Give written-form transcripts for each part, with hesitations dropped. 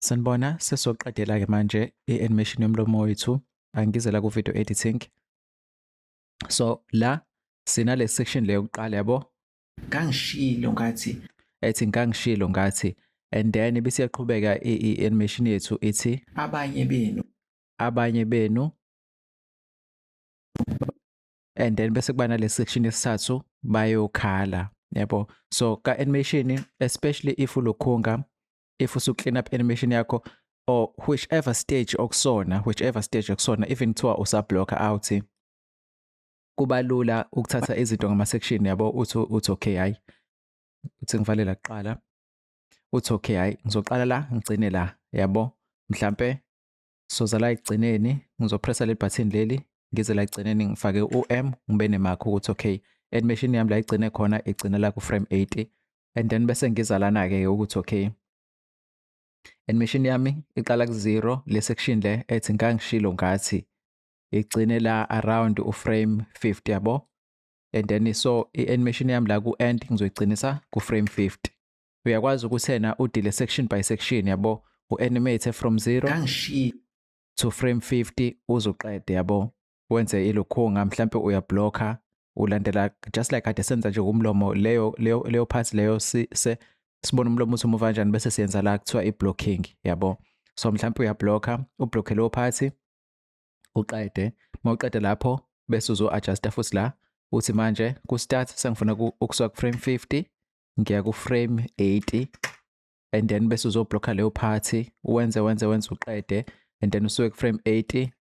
Sanibona, sesizoqedela-ke manje i-animation yomlomo wethu. Angize la ku-video editing. So la sinale section le yokuqala, yabo. Ngangishilo ngathi. Ethi ngangishilo ngathi, and then bese iyaqhubeka i-animation yethu ithi abanye benu, abanye benu, and then bese kuba nale section yesithathu, bayokhala, yabo. So ka animation, especially if ulokhunga, if usu clean up animation yakho or whichever stage okusona, whichever stage okusona, even kuthiwa usablocka out, kuba lula ukuthatha izinto ngama section, yabo. Uthi okay, hayi, uthi ngivalela kuqala, uthi okay, hayi, ngizoqala la ngigcine la, yabo. Mhlambe soza la ekugcineni, ngizopressa le button leli, ngize la ekugcineni, ngifake u-M, ngibe nemark ukuthi okay, animation yami la igcine khona, igcina la ku frame 80. And then bese ngiza lana ke ukuthi okay, animation yami iqala ku 0, le section le ethi ngangishilo ngathi, igcine la around u frame 50, yabo. And then so i-animation yami la ku end ngizoyigcinisa ku frame 50. Uyakwazi ukuthi yena udile section by section, yabo, u-animate from 0 ngangishilo to frame 50 uzoqede, yabo, wenze ilokhunga, mhlambe uyablocka, ulandela just like kade senza nje kumlomo leyo part leyo, sibona umlomo uthi umuva kanjani, bese siyenza la kuthiwa i-blocking, yabo. So mhlambe uyablocka, ublocke leyo part uqede. Mawuqeda lapho bese uzo-adjusta futhi la, uthi manje ku-start sengifuna ukusuka ku-frame 50 ngiya ku-frame 80, and then bese uzoblocka leyo part, wenze wenze wenze uqede, and then usuke ku-frame 80,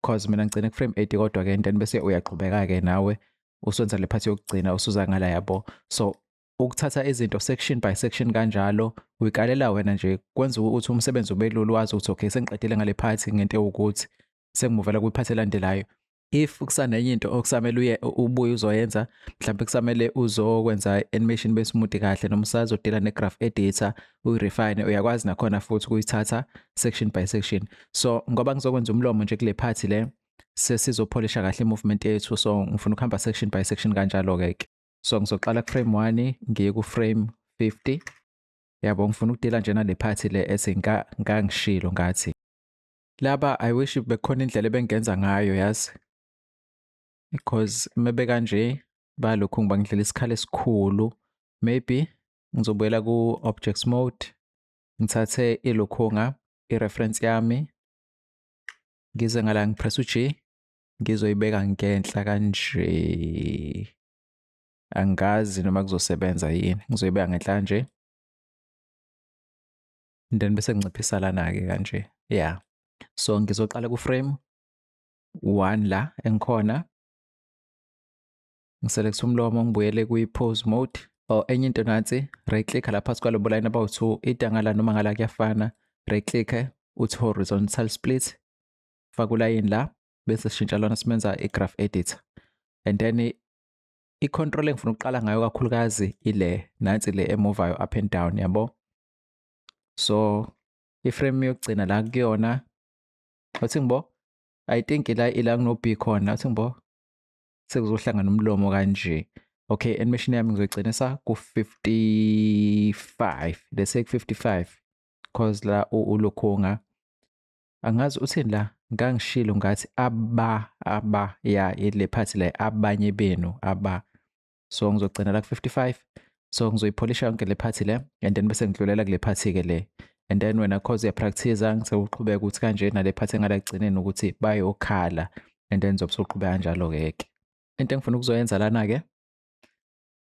cause mina ngigcine ku-frame 80 kodwa ke, and then bese uyaqhubeka ke nawe usenza le part yokugcina, usuza ngala, yabo. So ukuthatha izinto section by section kanjalo, uyikalela wena nje, kwenza ukuthi umsebenzi ube lula, wazi ukuthi okay, sengiqedile ngale part ngento ewukuthi, sengimuvela kwi-part elandelayo. If kusanenye into okusamele uye ubuye uzoyenza, mhlawumbe kusamele uzokwenza animation bese umude kahle, noma usazodila ne-graph editor uyirefine, uyakwazi nakhona futhi ukuyithatha section by section. So ngoba ngizokwenza umlomo nje kule part le, sesizopholisha kahle i-movement yethu, so ngifuna ukuhamba section by section kanjalo-ke. So ngizoqala ku-frame 1 ngiye ku-frame 50, yabo. Ngifuna ukudila nje nale part le ethi ngangishilo ngathi. Laba, I wish bekukhona indlela ebengenza ngayo, yazi, because mebe kanje balokhu ngibangidlela isikhala esikhulu. Maybe ngizobuyela ku-objects mode, ngithathe ilokhunga, i-reference yami, ngize ngala, ngipress u-G, ngizoyibeka ngenhla kanje. Angazi noma kuzosebenza yini. Ngizoyibeka ngenhla kanje and then bese nginciphisa lana-ke kanje, yeah. So ngizoqala ku-frame 1 la engikhona, ngiselect umlomo, ngibuyele kwi-pose mode. Oh, enye into nansi, right click la phakathi kwalobo line abawu-2, idangala noma ngala kuyafana, right click, uthi horizontal split, faka ulayini la, bese sishintsha lona simenza i-graph editor. And then i-control engifuna ukuqala ngayo kakhulukazi ile nansi le emuvayo up and down, yabo. So iframe yokugcina la kuyona, uthi ngibo, I think ila ila kuno B khona, uthi ngibo sekuzohlangana umlomo kanje. Okay, animation yami ngizoyigcinisa ku 55, let's say ku 55, cause la ulokhunga angazi uthini la, ngangishilo ngathi aba ya ile part le, abanye benu aba. So ngizogcina la ku 55. So ngizoyipholisha yonke le part le and then bese ngidlulela kule part ke le. And then wena, cause uyapractice, ngisekuqhubeka ukuthi kanje nale part engala ekugcineni ukuthi bayokhala, and then ngizobe soqhubeka kanjalo ke. Ke into engifuna ukuzoyenza lana ke,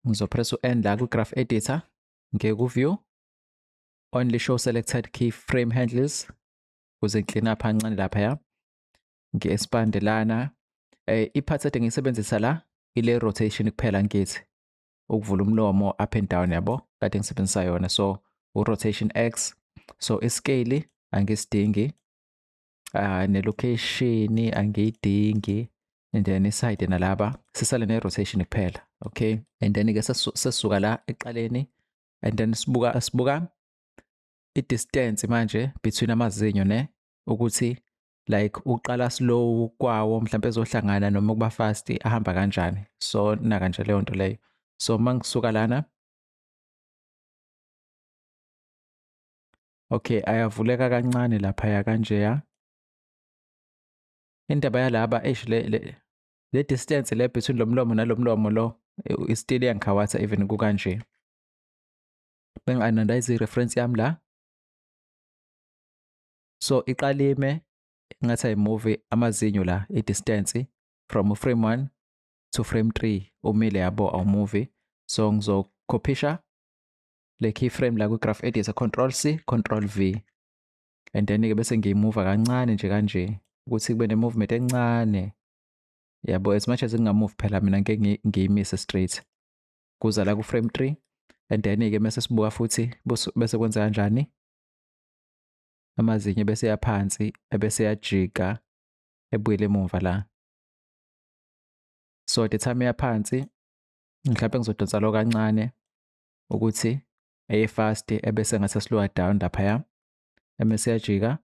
ngizopress u-N la ku-graph editor, ngiye ku-view, only show selected keyframe handles, ukuze ngiclean up kancane lapha, ngi-expand lana. I-part ade ngiyisebenzisa la ile rotation kuphela, ngithi ukuvula umlomo up and down, yabo, kade ngisebenzisa yona. So u-rotation X, so iscale angisidingi, ne-location angiyidingi, and then iside nalaba, sisale ne-rotation kuphela. Okay, and then ke sesisuka la eqaleni and then sibuka i-distance manje between amazinyo, ne ukuthi like uqala slow kwawo mhlawumbe ezohlangana noma kuba fast, ahamba kanjani. So naka nje leyo nto leyo. So mangisuka lana Okay, ayavuleka kancane laphaya kanjeya. Indaba yalaba, eish, le distance le between lo mlomo nalo mlomo lo still iyangikhawatha even kukanje. Bengi-analyze i-reference yami la. So iqala ime ngathi ayimuvi amazinyo la, i-distance from frame 1 to frame 3 umile, yabo, awumuvi. So ngizokhophisha le keyframe la kwi-graph editor, control C, control V, and then ke bese ngiyimuva kancane nje kanje ukuthi kube ne-movement encane, yabo. As much as ngingamove phela mina ngeke ngiyimise straight kuza la ku-frame 3, and then-ke mase sibuka futhi bese kwenza kanjani amazinyo bese yaphansi ebese yajika ebuyele emuva la. So the time yaphansi mhlawumbe ngizodonsa lo kancane ukuthi eye fast ebese ngathi slow down laphaya ebese yajika.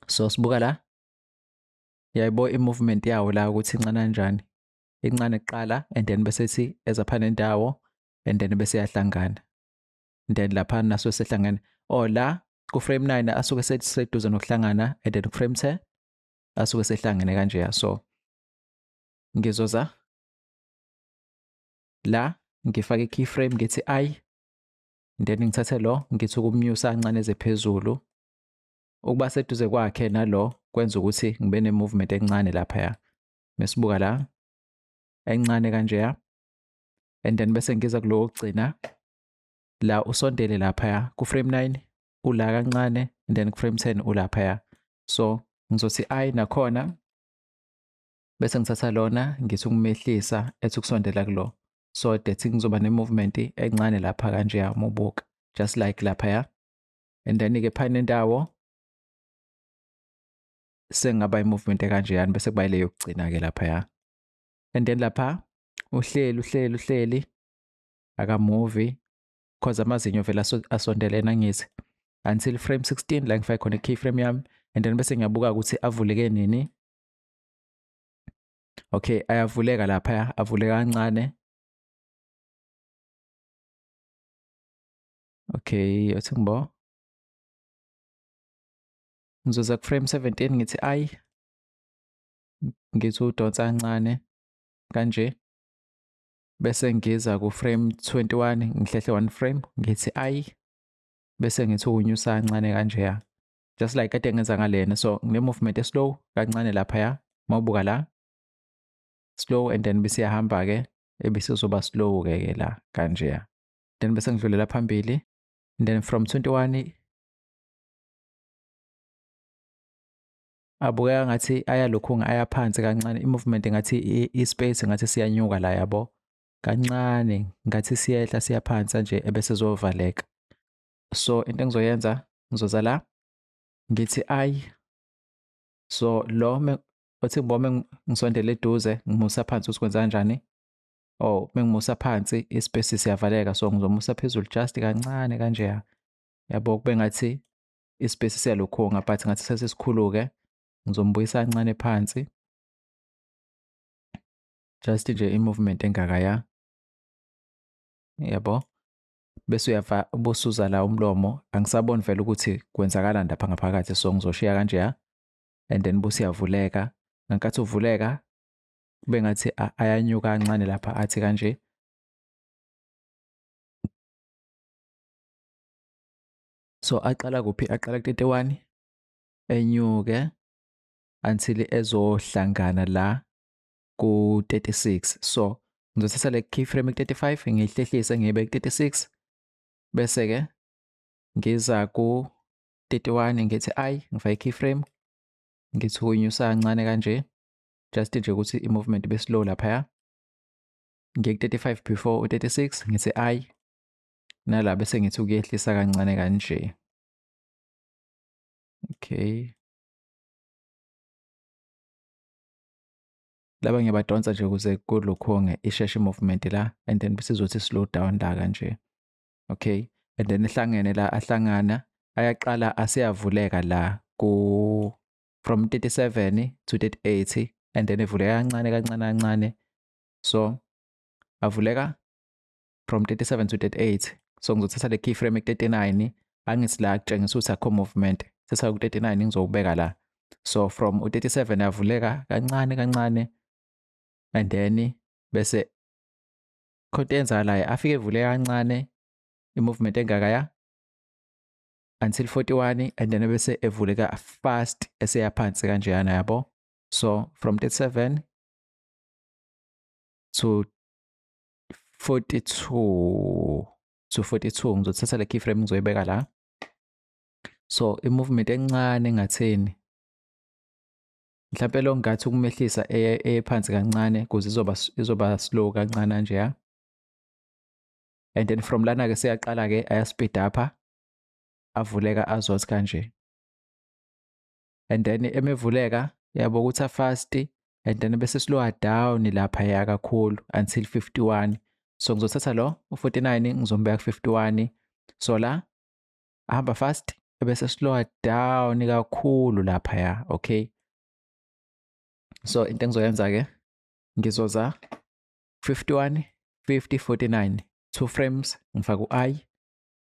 So sibuka la, yayibo i-movement yawo la ukuthi incane kanjani, incane kuqala and then bese thi ezapha nendawo and then bese yahlangana, and then lapha naso sehlangene. Oh, la ku frame 9 asuke seduze nokuhlangana and then ku frame 10 asuke sehlangene kanje. So ngizoza la ngifake i-keyframe, ngithi i, then ngithathe lo ngithi ukumnyusa kancane eze phezulu. Ukuba seduze kwakhe nalo kwenza ukuthi ngibe ne-movement encane laphaya, mesibuka la, encane kanjeya, and then bese ngiza kulo wokugcina la, usondele laphaya ku-frame 9, ula kancane, and then ku-frame 10 ulaphaya. So ngizothi i nakhona bese ngithatha lona ngithi ukumehlisa ethi ukusondela kulo, so that ngizoba ne-movement encane lapha kanjeya uma ubuka, just like laphaya. And then-ke phana nendawo sengaba i-movement ekanjeyani, bese kuba ile yokugcina-ke laphaya. And then lapha uhleli uhleli uhleli akamuvi cause amazinyo vele asondelene, angithi, until frame 16 la ngifake khona i-keyframe yami, and then bese ngiyabuka ukuthi avuleke nini. Okay, ayavuleka lapha, avuleka kancane. Okay, othi ngibo ngizoza ku frame 17, ngithi i, ngithi udonsa kancane kanje, bese ngiza ku frame 21, ngihlehle one frame, ngithi i, bese ngithi ukunyusa kancane kanje ya, just like kade ngenza ngalena. So ngine movement eslow kancane lapha ya, mawubuka la, slow, and then bese iyahamba ke, ebese izoba slow ke ke la kanje ya, then bese ngidlulela phambili, and then from 21 abukeka ngathi ayalokhu aya phansi kancane, i-movement ngathi i-space ngathi siyanyuka la, yabo, kancane ngathi siyehla siya phansi nje, ebese zovaleka. So into engizoyenza, ngizoza la ngithi i, so lo othi ngibome ngisondele eduze, ngimusa phansi ukuthi kwenza kanjani. Oh, mengimusa phansi ispace siyavaleka, so ngizomusa phezulu just kancane kanje, yabo, kube ngathi ispace siyalokhunga, but ngathi sesisikhulu-ke, ngizombuyisa kancane phansi, just nje i-movement engakaya, yabo, bese uyava ubusuza la umlomo. Angisaboni vele ukuthi kwenzakalani lapha ngaphakathi, so ngizoshiya kanjeya, and then busiyavuleka. Ngenkathi uvuleka kube ngathi ayanyuka kancane lapha, athi kanje. So aqala kuphi? Aqala ku-31 enyuke until ezohlangana la ku-36. So ngizothatha le keyframe ku-35, ngiyihlehlise ngiyibe ku-36, bese-ke ngiza ku-31, ngithi i, ngifake i-keyframe, ngithi ukunyusa kancane kanje, just nje ukuthi i-movement ibe slow laphaya. Ngiye ku-35 before u-36, ngithi i, nala bese ngithi ukuyehlisa kancane kanje. Okay, laba ngiyabadonsa nje ukuze kulokhonge isheshe movement la, and then bese izothi slow down la kanje. Okay, and then ihlangene la, ahlangana, ayaqala aseyavuleka la ku from 37 to 38, and then evuleka kancane kancane kancane. So avuleka from 37 to 38. So ngizothatha le keyframe ku-39, angithi la kutshengisa ukuthi akho movement. Thatha ku-39 ngizowubeka la. So from u-37 yavuleka kancane kancane, and then bese khonto eyenzakalayo afike evuleka kancane i-movement engakaya until 41, and then bese evuleka fast eseya phansi kanjeyana, yabo. So from 37 to 42 to 42 ngizothatha le keyframe ngizoyibeka la. So i-movement encane engatheni mhlawumbe lo ngathi ukumehlisa eye phansi kancane ukuze izoba slow kancane nje ya. And then from lana ke siyaqala ke aya speed up, avuleka azothi kanje, and then emevuleka yabo ukuthi fast, and then bese slow down lapha ya kakhulu until 51. So ngizothatha lo u49 ngizombeka ku51. So la ahamba fast bese slow down kakhulu lapha ya. Okay, so into engizoyenza ke ngizoza 51 50 49, 2 frames, ngifaka u-i,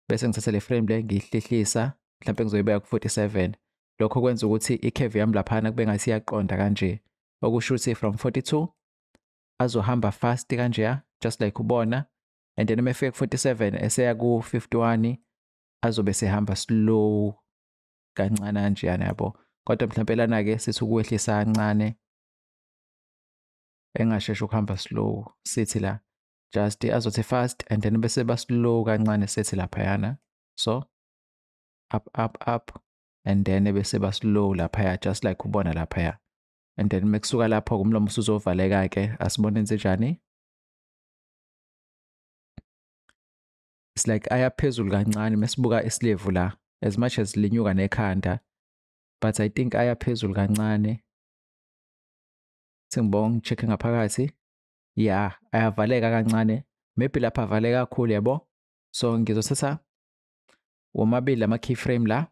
bese ngithatha le frame le ngiyihlehlisa, mhlawumbe ngizoyibeka ku-47. Lokho kwenza ukuthi i-curve yami laphana kube ngathi iyaqonda kanje, okusho ukuthi from 42 azohamba fast kanje, just like ubona, and then uma efika ku-47 eseya ku-51 azobe sehamba slow kancane kanjeyana, yabo. Kodwa mhlawumbe lana-ke sithi ukwehlisa kancane, engasheshi ukuhamba slow, sithi la just azothi fast and then bese ba slow kancane, sithi laphayana. So up up up and then bese ba slow laphaya, just like ubona laphaya. And then mekusuka lapho umlomo usuzovaleka ke, asibone enzenjani. It's like aya phezulu kancane mesibuka isilevu la, as much as linyuka nekhanda, but I think aya phezulu kancane. Sengibonga ngi-check ngaphakathi. Yeah, ayavaleka kancane, maybe lapha avaleka kakhulu, yabo. So ngizothatha womabili ama keyframe la,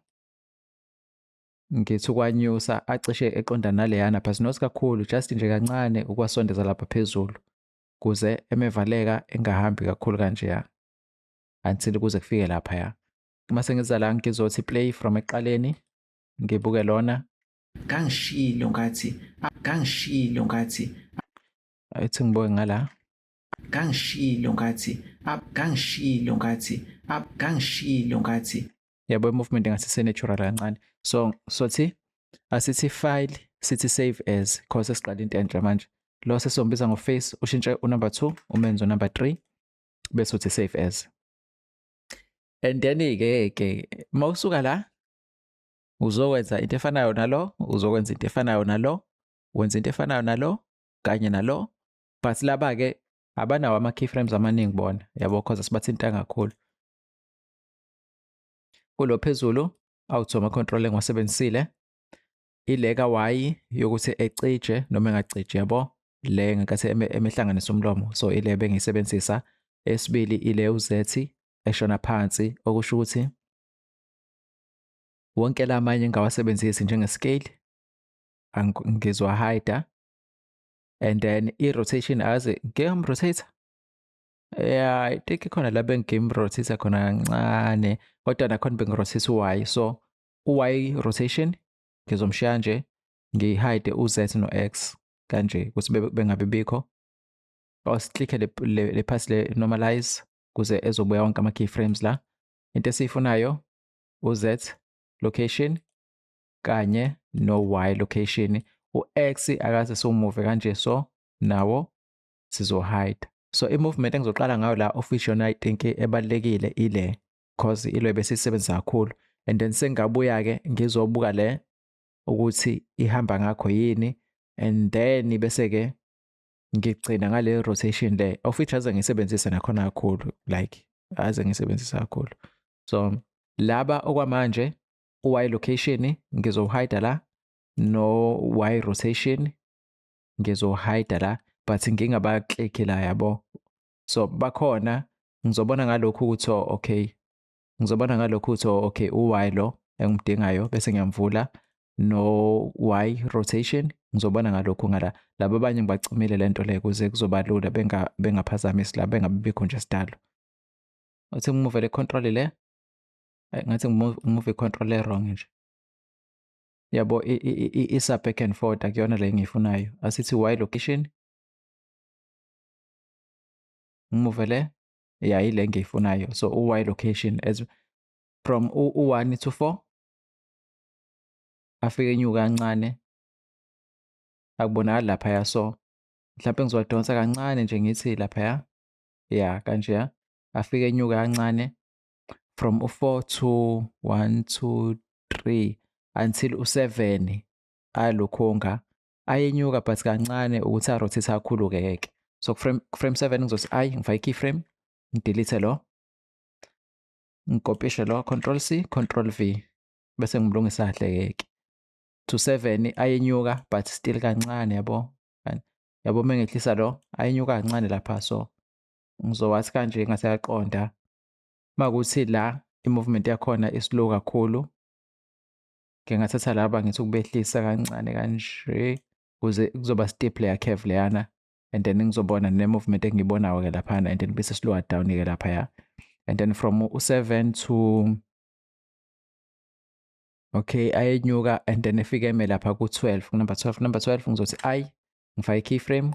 ngithi ukwanyusa acishe eqonda naleyana, but not kakhulu, just nje kancane ukwasondeza lapha phezulu kuze emevaleka engahambi kakhulu kanjeya until kuze kufike lapha ya. Uma sengiza la ngizothi play from ekuqaleni, ngibuke lona. Ngangishilo ngathi, ngangishilo ngathi, ayithi ngibuke ngala. Ngangishilo ngathi, ngangishilo ngathi, ngangishilo ngathi. Yabo, i-movement ngathi se-natural kancane. So sothi asithi file, sithi save as, cause siqala into entsha manje. Lo sesombiza ngo-face, ushintshe unumber 2 umenze unumber 3, bese uthi save as. And then ke mawusuka la uzokwenza into efanayo nalo, uzokwenza into efanayo nalo, wenza into efanayo nalo kanye nalo, but laba ke abanawo ama keyframes amaningi bona, yabo, cause sibathinta kakhulu. Kulo phezulu awuthi ama control engiwasebenzisile, ile ka Y yokuthi ecije noma engacije, yabo, le ngenkathi emehlanganisa umlomo, so ile bengiyisebenzisa. Esibili ile uZ eshona phansi, okusho ukuthi wonke lamanye engawasebenzisi njenge scale ngizwa hide. And then i-rotation aze ngeke rotate. Yeah, I think ikhona la bengim-rotate khona kancane, kodwa nakhona bengirotate u-Y. So u-Y rotation ngizomshiya nje, ngihide u-Z no-X kanje ukuthi bengabe bikho. Awusiklikhe le pass le normalize kuze ezobuya wonke ama keyframes la. Into esiyifunayo u-Z location kanye no-Y location. U-X akaze siwumuve kanje, so nawo sizo-hide. So i-movement engizoqala ngayo la of which yona I think ebalulekile ile, cause ilo besisebenzisa kakhulu. And then sengabuya ke ngizobuka le ukuthi ihamba ngakho yini, and then bese ke ngigcina ngale rotation le, of which aze ngisebenzise nakhona kakhulu, like aze ngisebenzise kakhulu. So laba okwamanje u-Y location ngizohide la, no Y rotation ngizohide la, but ngingabaklikhi la, yabo. So bakhona ngizobona ngalokhu ukuthi okay, ngizobona ngalokhu ukuthi okay u-Y lo engimdingayo bese ngiyamvula, no Y rotation ngizobona ngalokhu ngala. Laba abanye ngibacimile lento le kuze kuzoba lula, bengaphazamisi la, bengabibikho nje sidalo. Uthi ngimuve le control le, ngathi ngimuve i-control le wrong nje, yabo. Isa back and forth, akuyona le engiyifunayo. Asithi Y location, ngimuve le, ya, ile engiyifunayo. So u-Y location as from u-1 to 4, afike enyuka kancane, akubonakali laphaya. So mhlawumbe ngizowadonsa kancane nje, ngithi laphaya, ya, kanje, afike enyuka kancane from u-4 to 1 2 3 until u-7, alokhunga ayenyuka but kancane, ukuthi a-rotate kakhulu-ke ke. So frame 7 ngizothi i, ngifake i-keyframe, ngidelete lo, ngikopishe lo, control C, control V, bese ngimlungisa kahle ke to 7. Ayenyuka but still kancane, yabo, yabo. Uma ngehlisa lo, ayenyuka kancane lapha, so ngizowathi kanje ngase yaqonda. Makuthi la i-movement yakhona islow kakhulu, ngingathatha laba ngithi ukubehlisa kancane kanje, kuze kuzoba steep leya curve leyana, and then ngizobona ne-movement engiyibonayo-ke laphana, and then bese slower down-ke laphaya. And then from u-7 to, okay, ayenyuka and then efike eme lapha ku-12, number 12. Number 12 ngizothi i, ngifake i-keyframe,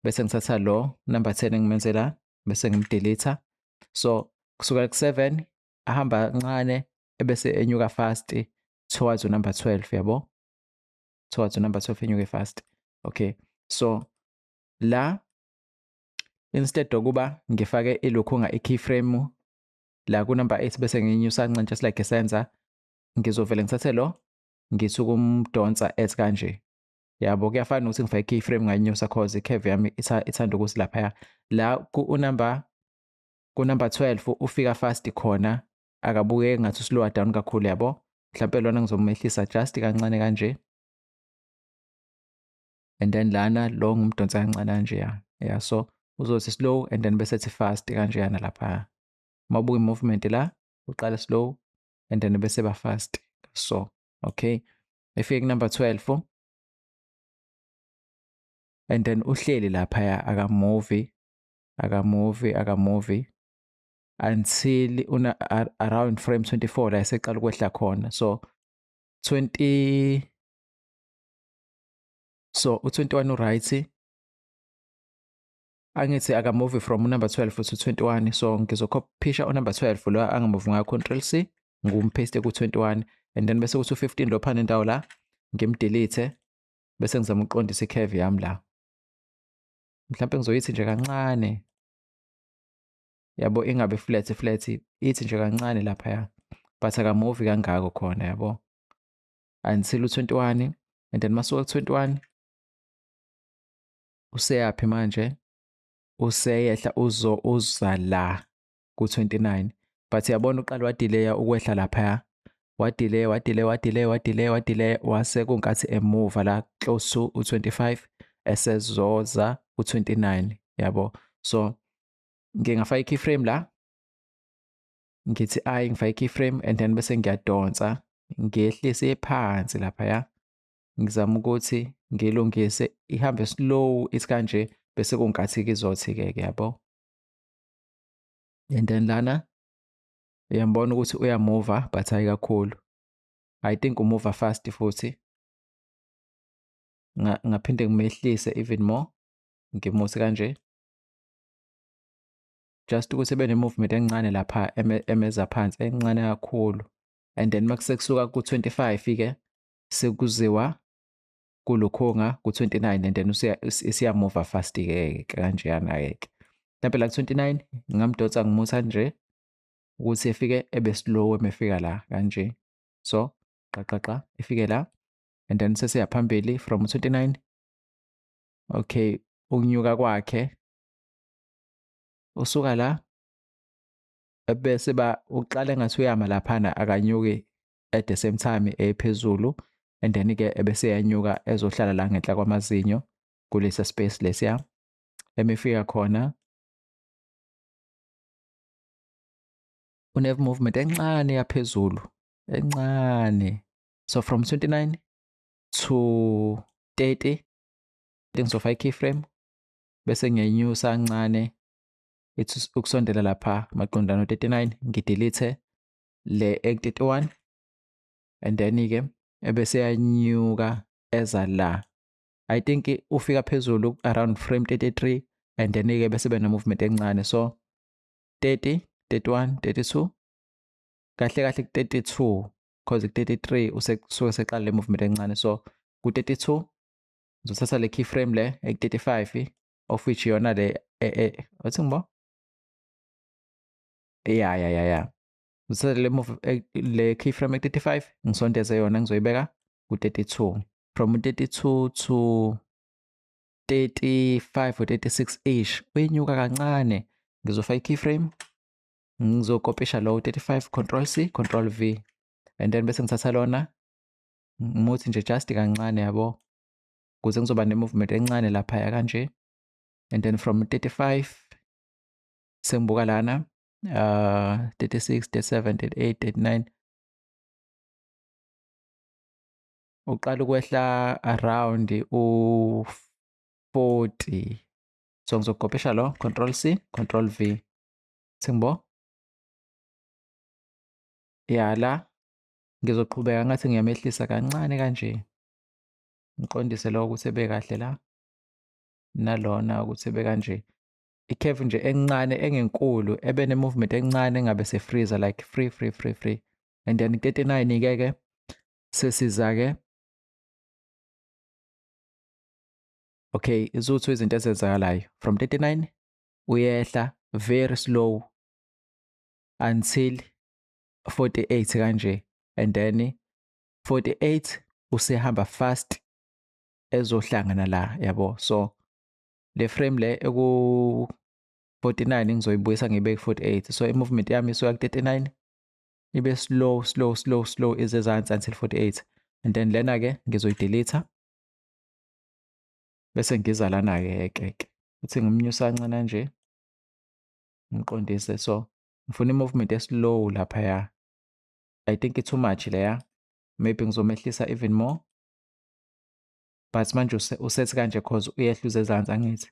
bese ngithatha lo number 10 engimenze la, bese ngimdelete. So kusuka ku-7 ahamba kancane, ebese enyuka fast towards number 12, yabo, towards number 12 enyuke fast. Okay, so la instead okuba ngifake ilokhunga i-keyframe la ku number 8, bese nginyusa kancane just like esenza, ngizovele ngithathe lo, ngithi ukumdonsa ethi kanje, yabo. Kuyafana nokuthi ngifake i-keyframe ngayinyusa, cause i-curve yami ithanda ukuthi laphaya la ku number 12 ufika fast khona, akabukeki ngathi uslower down kakhulu, yabo. Mhlawumbe lona ngizomehlisa just kancane kanje, and then lana lo ngimdonsa kancane kanje, ya, yeah. So uzothi slow and then bese ethi fast kanjeyana lapha. Mawubuka i-movement la, uqala slow and then bese ba fast. So okay, efike ku number 12 and then uhleli laphaya, akamuvi, akamuvi, akamuvi until una around frame 24 la eseqala ukwehla khona. So 20, so u21 uright, angithi akamuvi from number 12 to 21. So ngizokophisha unumber 12 lo angamuvi ngayo, control C, ngumpaste ku-21, and then bese kuthi u-15 lo phana indawo la ngimdelete, bese ngizama ukuqondisa i-curve yami la. Mhlawumbe ngizoyithi nje kancane, yabo, ingabe flat flat, ithi nje kancane laphaya, but akamuvi kangako khona, yabo, until u-21. And then masuka ku-21 useyaphi manje? Useyehla, uzo uza la ku-29, but yabona uqala wadelaya ukwehla laphaya, wadelaya, wadelaya, wadelaya, wadelaya, wadelaya, wase kunkathi emuva la close to u-25, esezoza ku-29, yabo. So ngingafaka i-keyframe la, ngithi i, ngifake i-keyframe and then bese ngiyadonsa, ngiyehlise phansi laphaya, ngizama ukuthi ngilungise ihambe slow, ithi kanje, bese kunkathi-ke izothi-ke, yabo. And then lana uyambona ukuthi uyamuva but hayi kakhulu. I think umuva fast futhi. Ngaphinde ngimehlise even more, ngimuse kanje, just ukuthi ebe ne-movement encane lapha emeza phansi, encane kakhulu. And then makuse kusuka ku-25 ke sekuziwa kulokhunga ku-29, and then isiyamuva fast ke kanjeyana ke. Mhlawumbe la ku-29 ngingamdonsa, ngimutha nje ukuthi efike ebe slow emefika la kanje. So qa qa qa, ifike la, and then sesiya phambili from 29. Okay, ukunyuka kwakhe usuka la, bese ba uqala engathi uyama laphana, akanyuki at the same time ephezulu, and then ke ebese yanyuka ezohlala la ngenhla kwamazinyo kulesa space lesiya. Emifika khona une movement encane yaphezulu, encane. So from 29 to 30 ngizofaka i-keyframe, bese ngiyenyusa kancane. Ithi ukusondela lapha maqondana no-39, ngidelete le eku-31, and then-ke ebese yanyuka eza la. I think ufika phezulu around frame 33, and then-ke bese bene-movement encane. So 30, 31, 32, kahle kahle ku-32, cause ku-33 usuke seqala le movement encane. So ku-32 ngizothatha le keyframe le eku-35, of which iyona le, wathi ngibo, ya, ngizothatha le move, le keyframe eku-35, ngisondeze yona, ngizoyibeka ku-32. From 32 to 35 or 36 ish, uyenyuka kancane. Ngizofaka i-keyframe, ngizokopisha lo 35, control C, control V, and then bese ngithatha lona, ngimuthi nje just kancane, yabo, ukuze ngizoba ne-movement encane laphaya kanje. And then from 35 sengibuka lana, 36, 37, 38, 39, uqala ukwehla around u-40. So ngizokopisha lo, control C, control V, sengibo ya la. Ngizoqhubeka ngathi ngiyamehlisa kancane kanje, ngiqondise lo ukuthi ebe kahle la, nalona ukuthi ebe kanje, i-curve nje encane engenkulu, ebe ne-movement encane, engabe se-freezer, like free free free free. And then 39 ke ke sesiza ke. Okay, izuthu izinto ezenzakalayo from 39, uyehla very slow until 48 kanje, and then 48 usehamba fast ezohlangana la, yabo. So le frame le eku 49 ngizoyibuyisa ngibeke 48. So i-movement yami isuka ku 39, ibe slow slow slow slow izezansi until 48, and then lena ke ngizoyidelete, bese ngiza lana ke ke uthi ngimnyusa kancane nje, ngiqondise. So ngifuna i-movement eslow laphaya. I think it's too much leya, maybe ngizomehlisa even more, but manje usethi kanje cause uyehla uzezansi, angithi?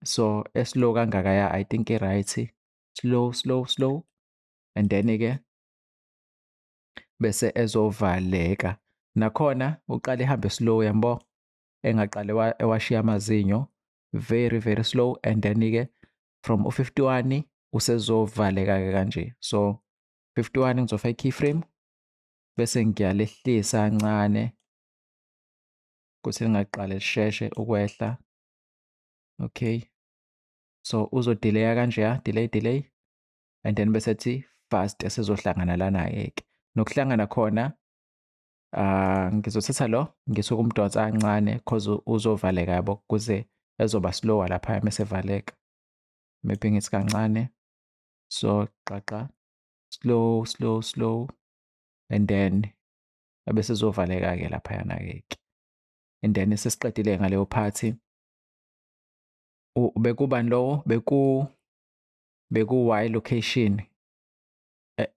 So eslow kangaka ya, I think i-right, slow slow slow, and then ke bese ezovaleka. Nakhona uqale ehambe slow, yambo, engaqale ewashiya amazinyo, very very slow, and then ke from u51 usezovaleka ke kanje. So 51 ngizofaka i-keyframe, bese ngiyalehlisa kancane ukuthi lingaqale lisheshe ukwehla. Okay, so uzodelaya kanje ya, delay delay, and then bese thi fast esezohlangana lana ke. Nokuhlangana khona, ngizothatha lo, ngisuke umdonsa kancane cause uzovaleka, yabo, kuze ezoba slower lapha mase valeka. Maybe ngithi kancane, so qaqa, slow slow slow, and then ebese ezovaleka ke laphayana ke. And then sesiqedile ngaleyo part. Bekubani lowo? Beku Y location,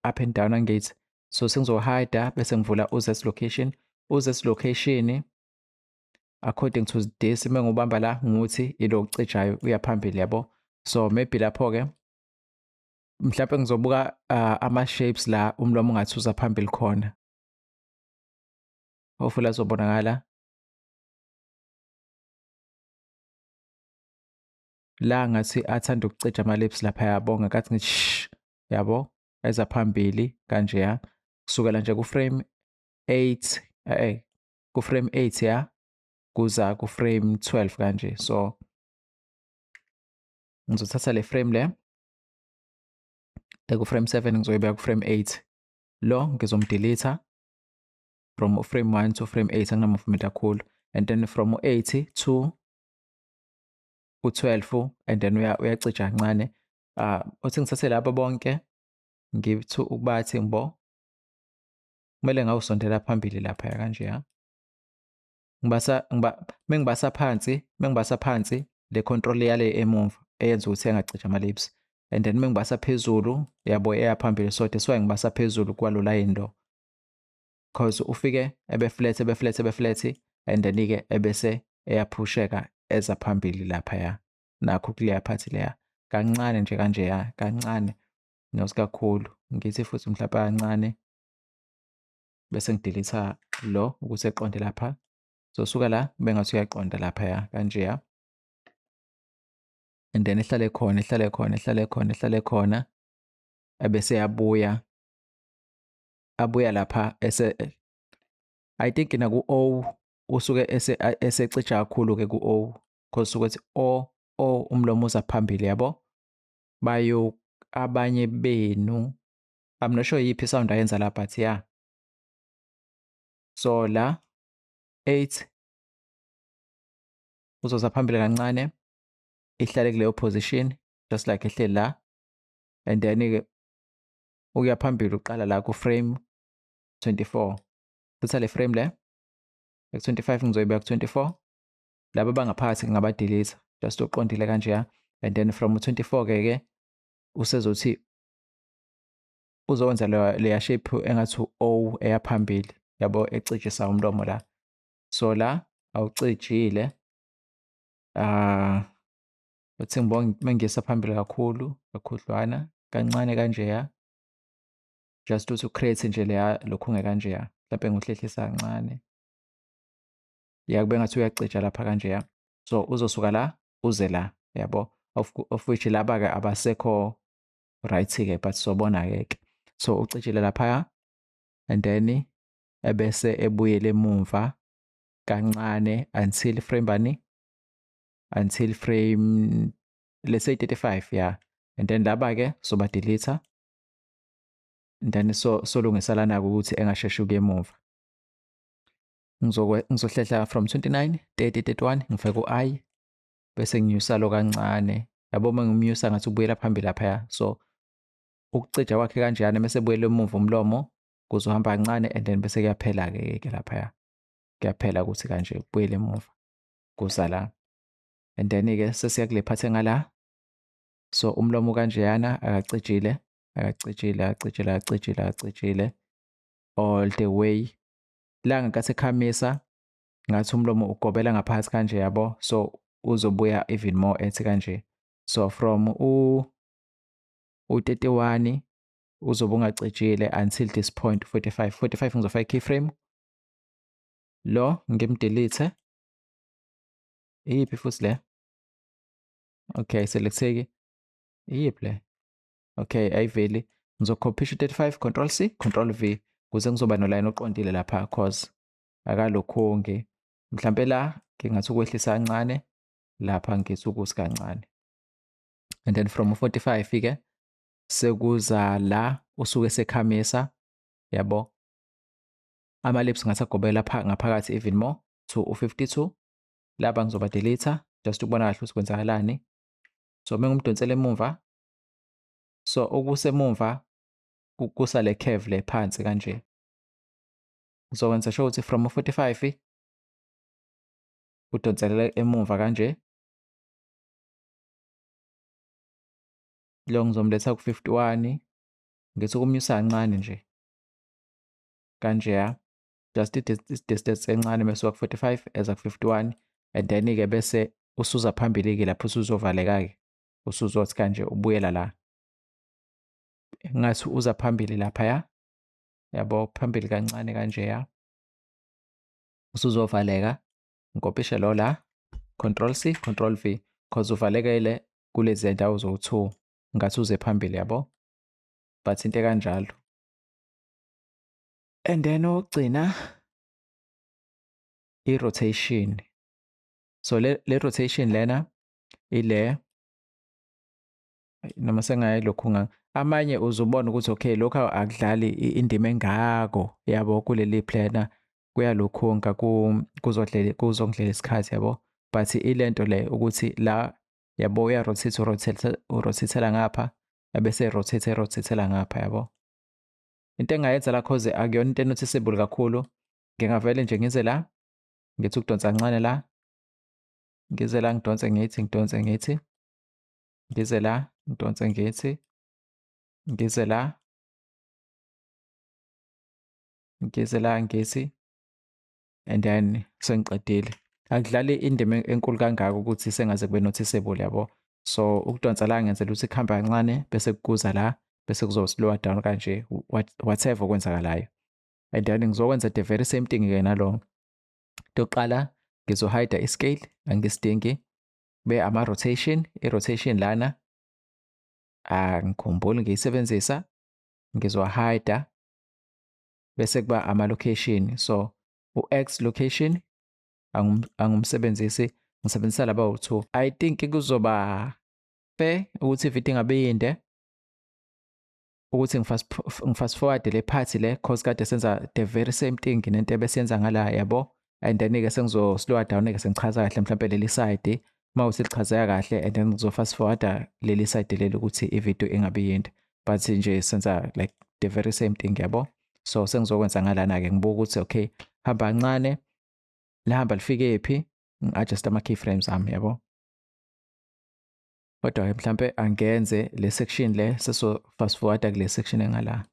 up and down, angithi? So sengizohide, bese ngivula u-Z location. U-Z location, according to this, uma ngubamba la, nguthi ilo ucijayo uya phambili, yabo. So maybe lapho ke mhlawumbe ngizobuka ama shapes la umlomo ungathi uza phambili khona. Hopefully azobonakala la, ngathi athanda ukucija ama lips lapha, yabo, ngakathi ngithi shh, yabo, eza phambili kanje ya, kusukela nje ku frame 8, ku frame 8 ya, kuza ku frame 12 kanje. So ngizothatha le frame le eku frame 7, ngizoyibeka ku frame 8. Lo ngizomdelete from frame 1 to frame 8, angina movement kakhulu, and then from 8 to u12, and then uyacija kancane. Uthi ngithathe laba bonke, ngithi ukubathi ngibo kumele ngawusondela phambili lapha kanje ya. Ngibasa ngiba mengibasa phansi le control yale emuva eyenza ukuthi engacija ama lips, and then mengibasa phezulu, yabo, eya phambili. So that's why ngibasa phezulu kwalo line lo, cause ufike ebe flat, ebe flat, ebe flat, and then ke ebese eyaphusheka eza phambili lapha ya, nakho kuleya part leya Kancane nje kanjeya, kancane, not kakhulu. Ngithi futhi mhlawumbe kancane bese ngidelete lo ukuthi eqonde lapha. So suka la kube ngathi uyaqonda laphaya kanjeya. And then ihlale khona, ihlale khona, ihlale khona, ihlale khona, ebese yabuya, abuya lapha ese, I think naku O usuke esecija kakhulu ke ku O, because usuke ethi O O, umlomo uza phambili, yabo. Bayo abanye benu, I'm not sure yiphi sound ayenza la, but yeah. So la 8 uzoza phambili kancane, ihlale kuleyo position just like ehleli la, and then ke ukuya phambili uqala la ku frame 24. Thatha le frame le ku 25, ngizoyibeka ku 24. Laba bangaphakathi ngingabadelete, just uqondile kanjeya. And then from 24 ke usezothi uzokwenza leya shape engathi u-O eyaphambili, yabo, ecijisa umlomo la. So la awucijile, uthi ngibonge mengisa phambili kakhulu kakhudlwana kancane kanjeya, just ukuthi ucreate nje leya lokhunge kanjeya. Mhlawumbe ngihlehlisa kancane ya, kube ngathi uyacija lapha kanjeya. So uzosuka la uze la, yabo, of which laba-ke abasekho right-ke, but sobona-ke ke. So ucijile laphaya and then ebese ebuyele emumva kancane until frame bani, until frame, let's say, 35, yeah. And then laba-ke soba delete and then so solungisa lana-ke ukuthi engasheshi ukuya emuva. Ngizohlehla from 29, 30, 31, ngifake u-I bese nginyusa lo kancane, yabo. Uma ngimnyusa ngathi ubuyela phambili laphaya. So ukucija kwakhe kanjeyana, mase ebuyela emuva umlomo kuzohamba kancane, and then bese kuyaphela-ke ke laphaya, kuyaphela ukuthi kanje kubuyele emuva kuza la. And then-ke sesiya kule part engala. So umlomo kanjeyana, akacijile, akacijile, akacijile, akacijile, akacijile all the way. La ngenkathi ekhamisa ngathi umlomo ugobela ngaphansi kanje, yabo. So uzobuya even more ethi kanje. So from u-31 uzobe ungacijile until this point 45. 45 ngizofaka keyframe, lo ngimdelete. Iyiphi futhi le? Okay, selecteki. Iyiphi le? Okay, ayiveli. Ngizokhophisha u-35, control C, control V, ukuze ngizoba noline oqondile lapha, 'cause akalokhungi. Mhlampe la ngingathi ukwehlisa kancane lapha, ngithi ukuthi kancane. And then from 45 ke sekuza la usuke sekhamisa, yabo, ama-lips ngathi agobela ngaphakathi even more to u-52. Laba ngizoba delete just ukubona kahle ukuthi kwenzakalani. So uma ngimdonsela emumva, so okusemumva kusale curve le phansi kanje. Ngizokwenza sure ukuthi from 45 udonselela emumva kanje. Lo ngizomletha ku-51, ngithi ukumnyusa kancane nje kanjeya, just i-distance encane mesuka ku-45 eza ku-51. And then-ke bese usuza phambili-ke lapho usuzovaleka-ke, usuzothi kanje ubuyela la, ngathi uza phambili laphaya, yabo, phambili kancane kanjeya, usuzovaleka. Ngikopishe lo la, control C, control V, 'cause uvalekele kulezi ndawo zowu-2, ngathi uze phambili, yabo, but into ekanjalo. And then okugcina i-rotation. So le rotation lena ile noma sengayilokhu amanye uzobona ukuthi okay, lokhu akudlali indima engako, yabo, kuleli plana kuyalokhunga kuzodlela kuzongidlela isikhathi, yabo. But ilento le ukuthi la, yabo, uya rotate, urotate, urotatela ngapha, ebese rotate, rotatela ngapha, yabo. Into engayenza la, 'cause akuyona into enoticeable kakhulu, ngingavele nje ngize la, ngithi ukudonsa kancane la, ngize la, ngidonse, ngithi ngidonse, ngithi ngize la, ngidonse, ngithi ngize la, ngize la, ngithi, and then sengiqedile. Akudlali indima enkulu kangako ukuthi sengaze kube noticeable, yabo. So ukudonsa la ngenzela ukuthi kuhambe kancane bese kuza la bese kuzo slower down kanje, whatever okwenzakalayo. And then ngizokwenza the very same thing ke nalo. Into yokuqala, ngizohide i-scale, angisidingi. Be ama-rotation, i-rotation lana angikhumbuli ngiyisebenzisa, ngizohide. Bese kuba ama-location, so u-X location angumsebenzisi, ngisebenzisa laba u-2. I think kuzoba fair ukuthi ividiyo ingabe yinde ukuthi ngifast forward le part le, cause kade senza the very same thing nento ebesenza ngala, yabo. And then ke sengizo slow down ke, sengichaza kahle mhlawumbe leli side uma uthi lichazeka kahle, and then ngizo fast forward leli side leli ukuthi ivideo ingabi yinde, but nje senza like the very same thing, yabo. So sengizokwenza ngalana ke, ngibuka ukuthi okay, hamba kancane, lihamba lifike phi, ngi-adjust ama keyframes ami, yabo. Kodwa-ke mhlampe angenze le section le, seso fast forward kule section engala.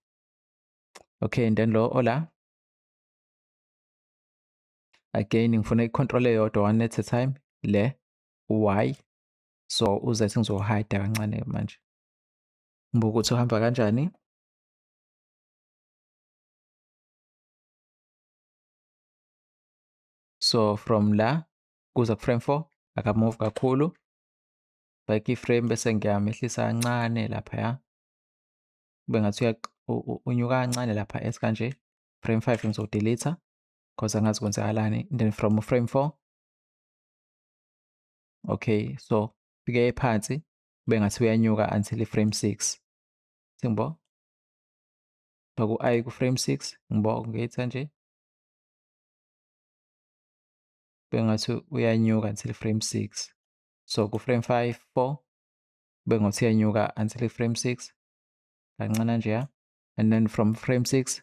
Okay, and then lo ola again, ngifuna i-control eyodwa, one at a time, le Y. So uzethi ngizohide kancane manje, ngibuka ukuthi uhamba kanjani. So from la kuza ku frame 4 akamove kakhulu, like iframe, bese ngiyamehlisa kancane laphaya, kube ngathi unyuka kancane lapha ethi kanje. Frame 5 ngizodelete because angazi kwenzakalani. Then from frame 4, okay, so fike phansi, kube ngathi uyanyuka until frame 6. Singibo ku I ku frame 6, ngibo ngithi nje kube ngathi uyanyuka until frame 6. So ku frame 5 4 kube ngathi uyanyuka until frame 6 kancane nje ya, and then from frame 6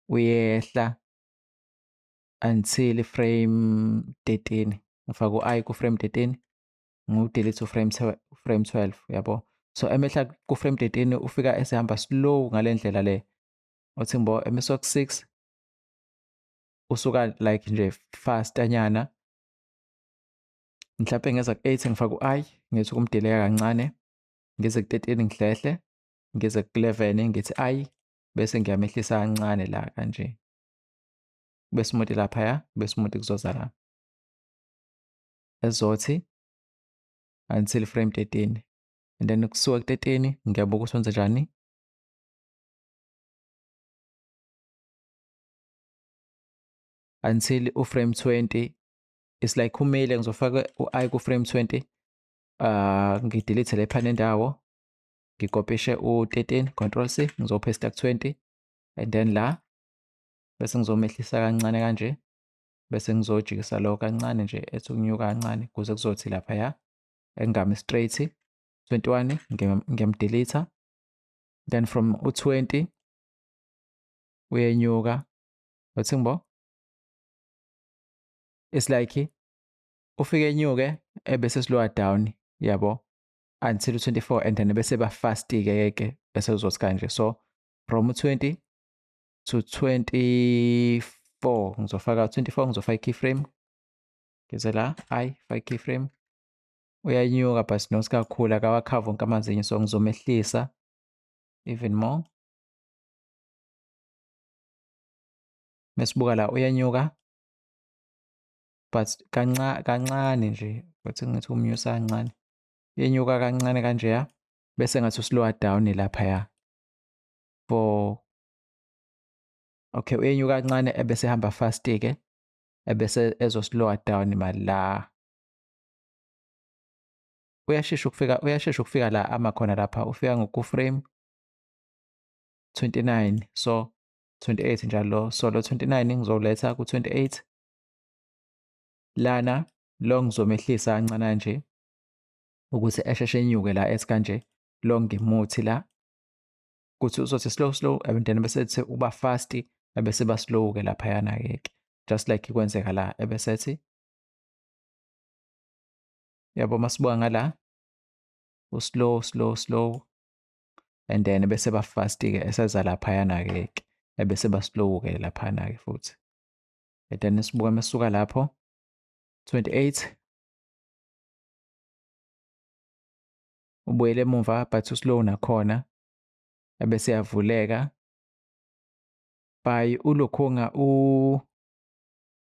uyehla until frame 13. Ngifaka u-I ku frame 13, ngiwudelete uframe frame 12, yabo. So emehla ku frame 13 ufika esehamba slow ngale ndlela le. Uthi ngibo emeswa ku 6 usuka like nje fast anyana. Mhlawumbe ngeza ku-8, ngifaka u-I, ngithi ukumdeleka kancane, ngize ku-13, ngihlehle, ngize ku-11, ngithi I, bese ngiyamehlisa kancane la kanje, kube smooth laphaya, kube smooth kuzoza la ezothi until frame 13. And then kusuka ku-13 ngiyabuka ukuthi wenza njani. Until uframe 20, it's like kumele ngizofaka u-I ku-frame 20, ngidelete lepha nendawo, ngikopishe u-13, control C, ngizopaste ku-20, and then la bese ngizomehlisa kancane kanje, bese ngizojikisa lo kancane nje, ethi ukunyuka kancane kuze kuzothi laphaya engami straight. 21 ngiyamdelete. Then from u-20 uyenyuka, uthi ngibo it's like ufike enyuke ebese slower down, yabo, until u-24, and then bese ba fast ke ke, bese uzothi kanje. So from u-20 to 24, ngizofaka 24, ngizofaka keyframe, ngize la I fake keyframe, uyanyuka but not kakhulu, akawakhava wonke amazinyo, so ngizomehlisa even more. Mesibuka la, uyanyuka but kancane nje, futhi ngithi umnyusa kancane, uyenyuka kancane kanjeya, bese ngathi uslower down laphaya for, okay, uyenyuka kancane ebese ehamba fast ke, ebese ezo slower down mala. Uyashesha ukufika, uyashesha ukufika la ama khona lapha, ufika ngoku frame 29, so 28 njalo. So lo 29 ngizoletha ku 28 lana, lo ngizomehlisa kancane nje ukuthi esheshe enyuke la, ethi kanje lo ngimuthi la kuthi uzothi slow slow, and then bese ethi uba fast, ebese ba slow ke laphayana ke, just like kwenzeka la, ebese ethi, yabo, masibuka ngala, uslow slow slow, and then bese ba fast ke eseza laphayana ke, ebese ba slow ke laphana ke futhi. And then sibuka masuka lapho 28. Ubuyele emumva but uslow nakhona, ebese yavuleka by ulokhunga u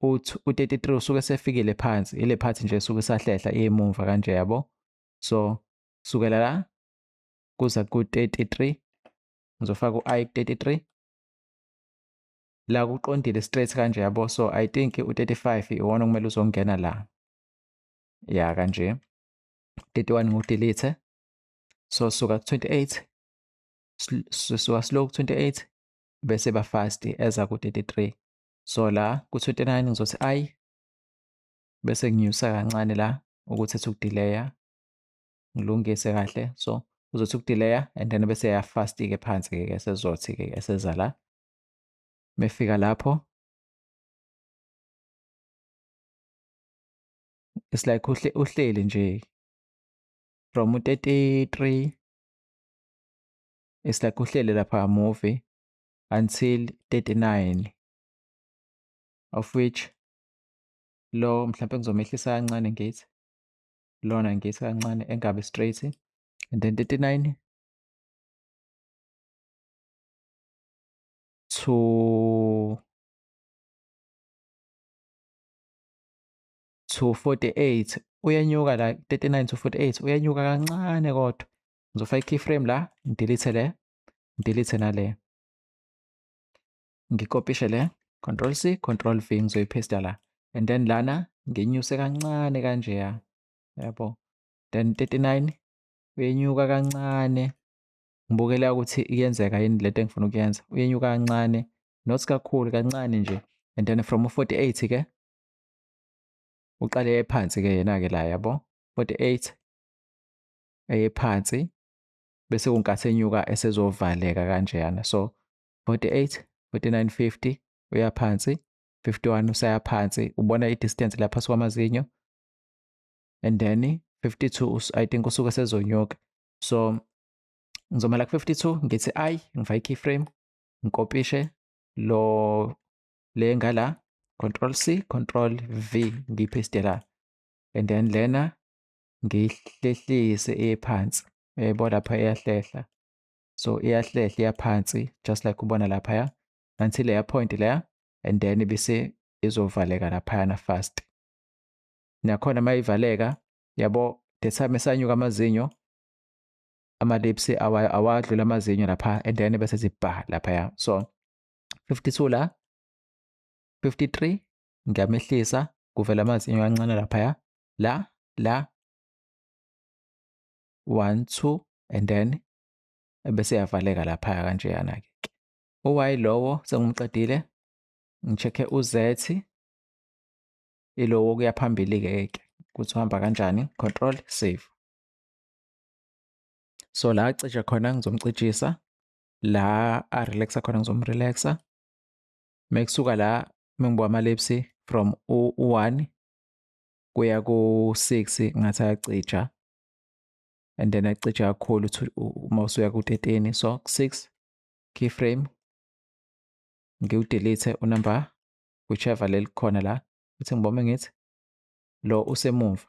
u-33 usuke sefikile phansi, ile part nje esuke isahlehla emumva kanje yabo. So sukela la kuza ku-33, ngizofaka u-i ku-33 la, kuqondile straight kanje yabo. So I think u-35 iwona okumele uzongena la, ya kanje. 31 ngiwudelete. So suka ku-28, suka slow ku-28 bese ba fast eza ku-33. So la ku-29 ngizothi i, bese nginyusa kancane la ukuthi ethi ukudelaya, ngilungise kahle. So uzothi ukudelaya and then bese ya fast ke phansi ke, sezothi ke eseza la, mefika lapho it's like uhleli nje from u-33, it's like uhleli lapha movie until 39, of which lo mhlawumbe ngizomehlisa kancane, ngithi lona ngithi kancane engabe straight, and then 39 to 48 uyenyuka la, 39 to 48 uyenyuka kancane, kodwa ngizofaka i-keyframe la, ngidelete le, ngidelete nale, ngikopishe le, control C, control V, ngizoyipaste la, and then lana nginyuse kancane kanje ya yabo. Then 39 uyenyuka kancane, ngibukela ukuthi iyenzeka yini lento engifuna ukuyenza. Uyenyuka kancane, not kakhulu, kancane nje, and then from 48 ke uqale phansi ke yena ke la yabo, 48 eye phansi, bese kunkathi enyuka esezovaleka kanjeyana. So 48, 49, 50 uya phansi, 51 usaya phansi, ubona i-distance lapha kwamazinyo, and then 52 I think usuke sezonyuka. So ngizoma la ku-52, ngithi i, ngifake i-keyframe, ngikopishe lo le ngala, control C, control V, ngiyipaste la, and then lena ngiyihlehlise iye phansi, uyayibona lapha iyahlehla. So iyahlehla iyaphansi just like ubona laphaya until leya point leya, and then bese izovaleka laphayana fast. Nakhona mayivaleka yabo, the time esanyuka amazinyo, ama-lips awadlula amazinyo lapha, and then bese zibha laphaya. So 52 la, 53 ngiyamehlisa, kuvela amazinyo kancane laphaya, la la 1 2, and then bese yavaleka laphaya kanjeyana ke. U-Y lowo sengumqedile, ngi-check-e u-Z, ilowo kuya phambili ke ukuthi uhamba kanjani, control save. So la acija khona ngizomcijisa, la a-relaxa khona ngizomrelaxa. Mekusuka la mengibuka ama-lips from u-1 kuya ku-6 ngathi ayacija, and then acija kakhulu uma usuya ku-13. So 6 keyframe, ngiwudelete unumber whichever leli khona la, uthi ngibome ngithi lo usemumva,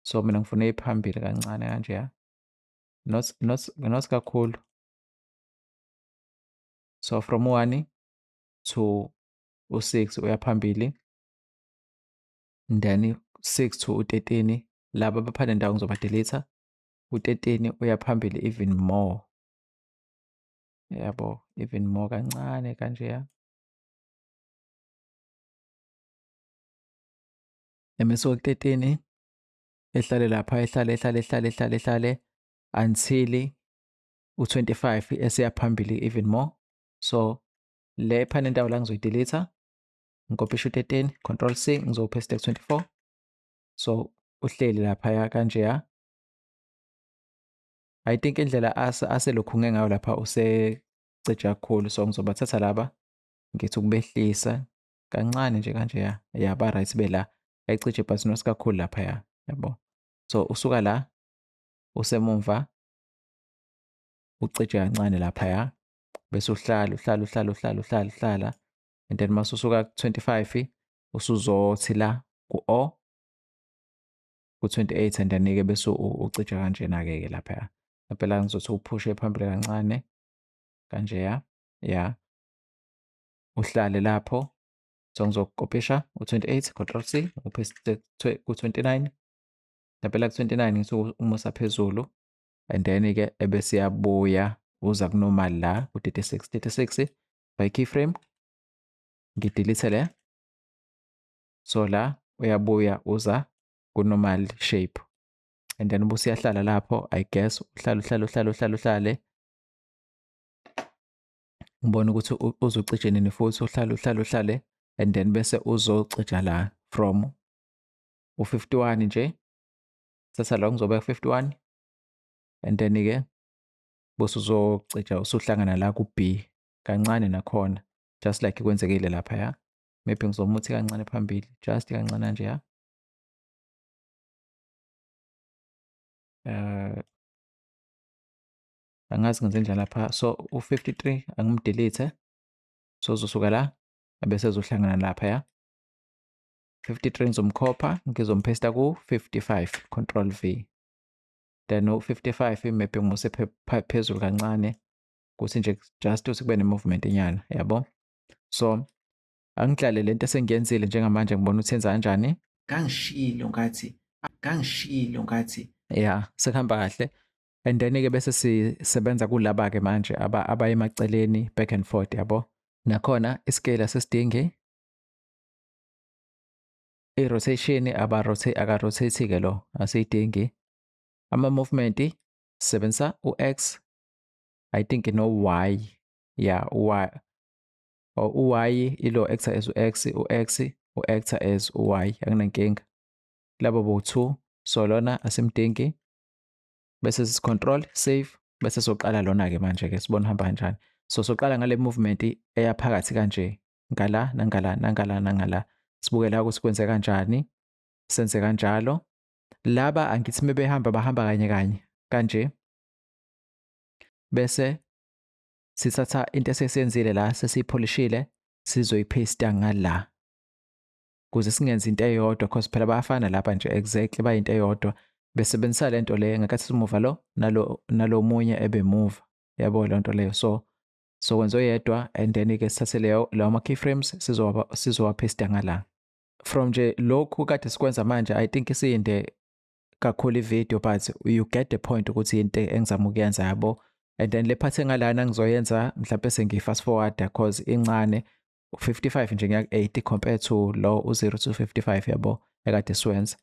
so mina ngifuna iphambili kancane kanje ya, not kakhulu. So from 1 to u6 uya phambili, then 6 to u13, laba abaphane ndawo ngizobadelete. U13 uya phambili even more yabo, even more kancane kanje ya. Emesuka ku-13 ehlale lapha, ehlale ehlale ehlale ehlale ehlale until u-25 eseya phambili even more. So le phane indawo la ngizoyidelete, ngikopisha u-13, control C, ngizowupaste ku-24. So uhleli laphaya kanjeya. I think indlela aselokhunge ngayo lapha usecija kakhulu, so ngizobathatha laba ngithi ukubehlisa kancane nje kanjeya, ya ba right bela ayicije but not kakhulu laphaya yabo. So usuka la usemumva ucije kancane laphaya, bese uhlala uhlala uhlala uhlala uhlala uhlala, and then mase usuka ku-25 usuzothi la ku-O. ku-28 and then-ke bese ucija kanjena-ke ke lapha. Phela ngizothi uphushe phambili kancane kanjeya, ya, uhlale lapho. So ngizokopisha u-28, control C, upaste ku-29. Ngempela ku-29 ngithi umusa phezulu and then-ke ebese iyabuya uza kunormal la ku-36. 36 by keyframe ngidelete le, so la uyabuya uza ku-normal shape and then ubuse uyahlala lapho, I guess uhlale uhlale uhlale uhlale uhlale, ngibona ukuthi uzocija nini futhi, uhlale uhlale uhlale and then bese uzocija la from u-51 nje. Thatha la, ngizobeka 51 and then-ke bese uzocija usuhlangana la ku-B kancane nakhona, just like kwenzekile lapha ya. Maybe ngizomuthi kancane phambili, just kancane nje ya. Angazi ngenze njani lapha. So u-53 angimdelete, so uzosuka la bese ezohlangana lapha ya. 53 ngizomkhopha, ngizomphesta ku-55, control V, then u-55 maybe ngimuse phezulu kancane kuthi nje just ukuthi kube ne-movement enyana, yabo. So angidlale lento esengiyenzile njengamanje, ngibona ukuthi yenza kanjani. Ngangishilo ngathi, ngangishilo ngathi. Ya, sekuhamba kahle. And then-ke bese sisebenza kulaba-ke manje abaye emaceleni, back and forth, yabo. Nakhona iscale asesidingi, i-rotation aba-rotate, aka-rotate-ke lo, asiyidingi. Ama-movement sisebenzisa u-X, I think, no-Y, ya, u-Y or u-Y ilo actor as u-X, u-X u-actor as u-Y, akunankinga. Labo bo-2, so lona asimdingi. Bese control save, bese soqala lona-ke manje-ke, sibone hamba kanjani. So soqala ngale movement eyaphakathi kanje, ngala nangala nangala nangala, sibuke la ukuthi kwenze kanjani, senze kanjalo. Laba angithi mebehamba bahamba kanye kanye kanje, bese sithatha into esesiyenzile la, sesiyipholishile, sizoyipaste ngala ukuze singenzi into eyodwa, cause phela bayafana lapha nje, exactly bayinto eyodwa. Besebenzisa lento le ngakathi simuva lo nalo nalo munye ebemuva, yabo, le nto leyo. So sokwenza oyedwa and then ke sithathe leyo lawo ma keyframes, sizowapaste ngala. From nje lokhu kade sikwenza manje, I think isiyinde kakhulu ivideo, but you get the point ukuthi into engizama ukuyenza, yabo. And then le part engalana ngizoyenza mhlawumbe sengiyi-fast forward cause incane, 55 nje ngiya 80 compared to lo u0 to 55, yabo, ekade siwenza.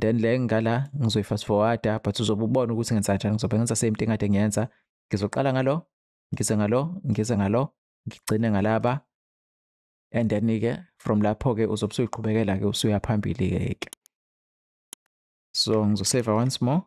Then le ngala ngizoyi-fast forward, but uzobe ubona ukuthi ngenza kanjani. Ngizobe ngenza same thing kade ngiyenza, ngizoqala ngalo, ngize ngalo, ngize ngalo, ngigcine ngalaba and then-ke from lapho-ke uzobe usuyiqhubekela-ke usuya phambili-ke ke. So ngizosave once more.